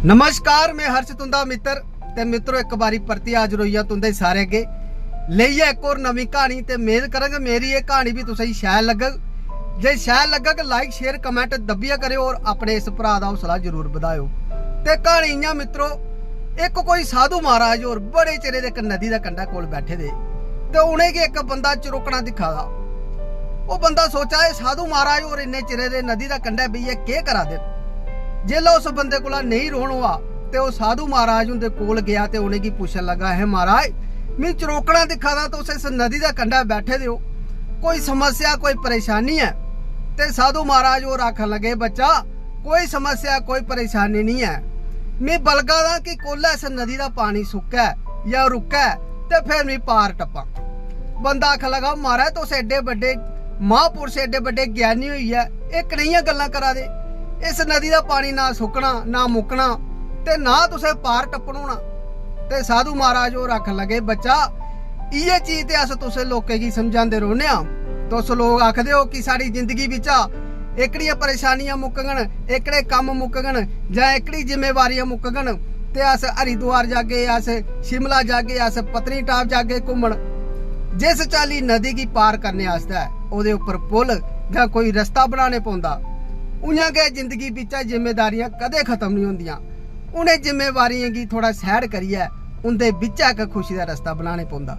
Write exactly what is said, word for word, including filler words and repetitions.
नमस्कार, में हर्ष, तुंदा मित्र। ते मित्रो, इक बारी परतियै हाजर होई गेआ तुंदे सारे अग्गें, लेइयै इक होर नमीं क्हानी। ते मेद करङ मेरी एह् क्हानी बी तुसेंगी शैल लग्गग। जे शैल लग्गग, like, share, comment दब्बियै करेओ और अपने इस भ्राऽ दा हौसला जरूर बधाएओ। ते क्हानी इ'यां मित्रो, इक कोई साधु महाराज होर बड़े चिरे दे इक नदी दे कंढै कोल बैठे दे, ते उ'नेंगी इक बंदा चरोकना दिक्खा दा। ओह् बंदा सोचा, "एह् साधु महाराज होर इन्ने चिरे दे नदी दे कंढै बेहियै केह् करा दे न?" जेल्लै उस बंदे कोला नेईं रौह्न होआ, ते ओह् साधु महाराज हुंदे कोल गेआ ते उ'नेंगी पुच्छन लगा, "हे महाराज, मी चरोकना दिक्खा दा, तुस इस नदी दे कंढै बैठे दे ओ, कोई समस्या, कोई परेशानी ऐ?" ते साधु महाराज होर आखन लगे, "बच्चा, कोई समस्या, कोई परेशानी निं ऐ। मी बलगा दा कि कोल्लै इस नदी दा पानी सुक्कै जां रुकै, ते फिर मी पार टप्पां।" बंदा आखन लगा, "महाराज, तुस एड्डे बड्डे महापुरुष, एड्डे बड्डे ज्ञानी होइयै एह् कनेहियां गल्लां करा दे? इस नदी दा पानी ना सुक्कना, ना मुक्कना, ते ना तुसें पार टप्पन होना।" ते साधु महाराज होर आखन लगे, "बच्चा, इ'यै चीज ते अस तुसें लोकें गी समझांदे रौह्ने आं। तुस लोक आखदे ओ कि साढ़ी जिंदगी बिच्चा एह्कड़ियां परेशानियां मुकङन, एह्कड़े कम्म मुकङन, जां एह्कड़ी जिम्मेवारियां मुकङन, ते अस हरिद्वार जागे, अस शिमला जागे, अस पत्नीटाप जागे घूमन।" जिस चाल्ली नदी गी पार करने आस्तै ओह्दे उप्पर पुल जां कोई रस्ता बनाने पौंदा, उ'यां गै जिंदगी बिच्चा जिम्मेदारियां कदें खत्म निं होंदियां। उ'नें जिम्मेवारियें गी थोह्ड़ा side करियै उं'दे बिच्चा इक खुशी दा रस्ता बनाने पौंदा।